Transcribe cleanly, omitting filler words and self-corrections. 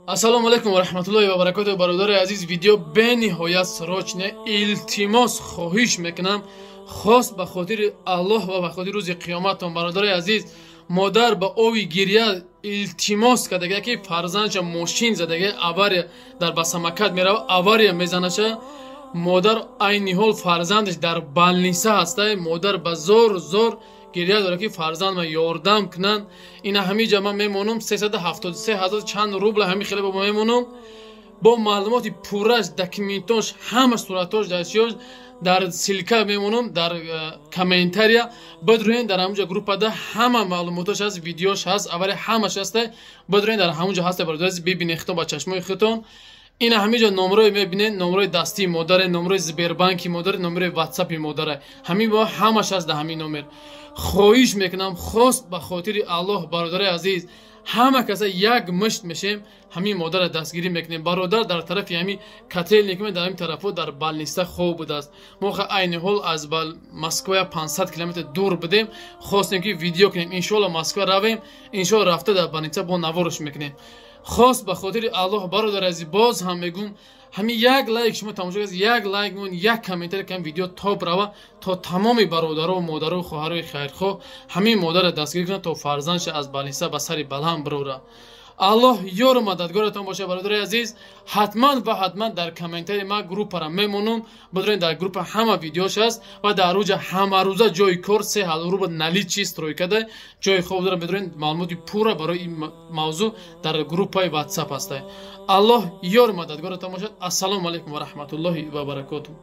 Ассалому алайкум ва раҳматуллоҳи ва баракотуҳ. Бародари азиз, видео бениҳоят срочно, илтимос, хоҳиш мекунам, хос ба хотири Аллоҳ ва ба хотири рӯзи қиёматтон. Бародари азиз, модар ба ови гирья илтимос кардага, ки фарзандша мошин задага, авария, дар ба самокат мерава, авария мезанаша. Модар айни ҳол фарзандаш дар больница ҳаста. Модар ба зор зор гирья дорад, ки фарзандма ёрдам кунанд. Ина ҳамиҷа ман мемонам, 373 ҳазор чанд рубла ҳами хеле бо мемонам, бо маълумоти пурраш, документош, ҳама суратош, дастиёш дар ссылка мемонам дар комментария. Бидроен, дар ҳамуҷа группада ҳама маълумотош ҳаст, видеош ҳаст, аввали ҳамаш ҳаста. Бидроен, дар ҳамуҷа ҳаста, бародари, бибинед худтон ба чашмои худтон. Ина ҳамиҷо номрои мебинед, номрои дастии модаре, номрои Сбербанки модаре, номрои Ватсапи модаре, ҳамин бо ҳамаш ҳаст дар ҳамин номер. Хоҳиш мекунам, хост ба хотири Аллоҳ, бародари азиз, ҳама каса як мушт мешем, ҳамин модарро дастгирӣ мекунем. Бародар дар тарафи ҳамин Котельники, дар ҳамин тарафҳо дар больница хоб будааст. Мо айни ҳол аз Москвая 500 километр дур будем, хостем, ки видео кунем. Иншоалло, Москва равем, иншоалло, рафта дар больница бо наворш мекунем. Хост ба хотири Аллоҳ, бародар азиз, боз ҳам мегӯм, ҳамин як лайк шумо тамошо, як лайк мон, як комментарий кам, видео топ рава, то тамоми бародаро, модару, хоҳарои хайрхоҳ ҳамин модарро дастгирӣ кунанд, то фарзандша аз больница ба сари баланд бирора. Аллоҳ ёру мададгоратон боша. Бародари азиз, ҳатман ва ҳатман дар комментарии ма группара мемонам, бидорен, дар группа ҳама видеош ҳаст ва дар рӯҷа ҳамарӯза ҷои кор, 3000 рубл наличный, стройкада ҷои хоб дорам. Бидорен, маълумоти пурра барои ин мавзӯъ дар группаи Ватсап ҳаста. Аллоҳ ёру мададгоратон бошад. Ассалому алайкум ва раҳматуллоҳи ва баракотуҳ.